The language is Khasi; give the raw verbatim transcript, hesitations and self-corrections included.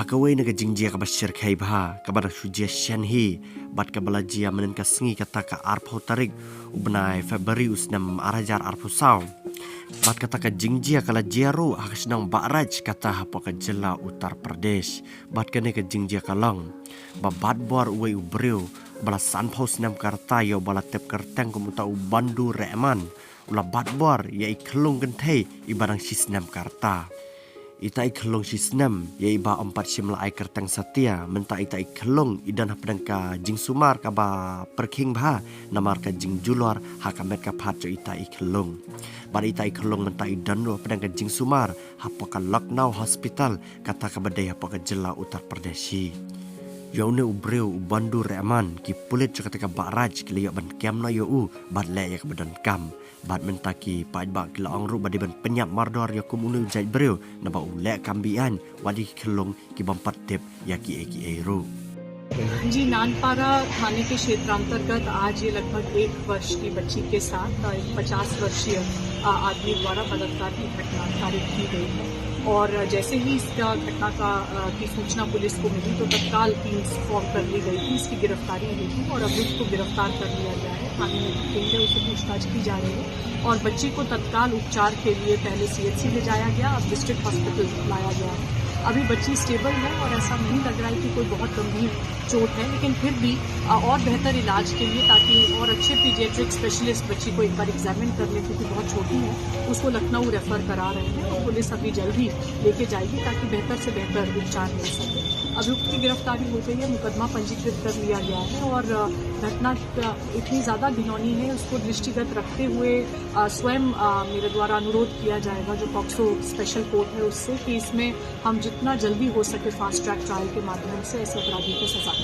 Kawei na ka jingjia kaba shyrkhei bha kaba dang shu jia shen hi bad kaba la jia mynnin ka sngi, kata ka arphew tarik u bnai February u snem ar hajar arphew saw. Bad kata ka jingjia ka la jia ruh ha ka shnong Bahraij, kata hapoh ka jylla Uttar Pradesh. Bad kane ka jingjia ka long ba batbor uwei u briew ba la sanphew snem ka rta, ïa uba la tip kyrteng kum uta u Bandu Rehman, u la batbor ïa i khyllung kynthei iba dang shisnem ka rta. Ita i khyllung shisnem ïa iba ym pat shym la ai kyrteng satia, mynta ita i khyllung i don hapdeng ka jingsumar kaba pyrkhing bha namar ka jingjulor ha ka met ka phad jong ita i khyllung. Bad ita i khyllung mynta i don ruh hapdeng ka jingsumar hapoh ka Lucknow Hospital, kata kaba dei hapoh ka jylla Uttar Pradesh hi. Ïa une u briew u Bandu Rehman, ki pulit jong kata ka Bahraij ki la ïoh ban kem noh ïa u bad leh ïa kaba donkam. Bad mynta ki paidbah ki la ong ruh ba dei ban pynïap mardor ïa kum une u jait briew naba u leh kam be-aiñ, wat ïa ki khyllung ki bym pat tip ïa kiei kiei ruh. जी, नानपारा थाने के क्षेत्रांतर्गत आज ये लगभग एक वर्ष की बच्ची के साथ एक पचास वर्षीय, अ, आदमी द्वारा बलात्कार की घटना साबित की गई है और जैसे ही इसका घटना का, अ, की सूचना पुलिस को मिली तो तत्काल टीम्स फॉर्म कर ली गई थी इसकी गिरफ्तारी हेतु और अभियुक्त को गिरफ्तार कर लिया गया है। थाने में डिटेन है, उसे पूछताछ की जा रही है और बच्ची को तत्काल उपचार के लिए पहले सीएचसी ले जाया गया, अब डिस्ट्रिक्ट हॉस्पिटल लाया गया है। अभी बच्ची स्टेबल है और ऐसा नहीं लग रहा है कि कोई बहुत गंभीर चोट है, लेकिन फिर भी, अ, और बेहतर इलाज के लिए, ताकि और अच्छे पीडियाट्रिक स्पेशलिस्ट बच्ची को एक बार एग्जामिन कर लें, क्योंकि बहुत छोटी है, उसको लखनऊ रेफर करा रहे हैं और पुलिस अभी जल्द ही लेके जाएगी, ताकि बेहतर से बेहतर उपचार मिल सके। अभियुक्त की गिरफ्तारी हो गई है, मुकदमा पंजीकृत कर लिया गया है और, अ, घटना, अ, इतनी ज़्यादा घिनौनी है, उसको दृष्टिगत रखते हुए, अ, स्वयं, अ, मेरे द्वारा अनुरोध किया जाएगा जो पॉक्सो स्पेशल कोर्ट है उससे, कि इसमें हम जितना जल्दी हो सके फास्ट ट्रैक ट्रायल के माध्यम से ऐसे अपराधी को सजा करें।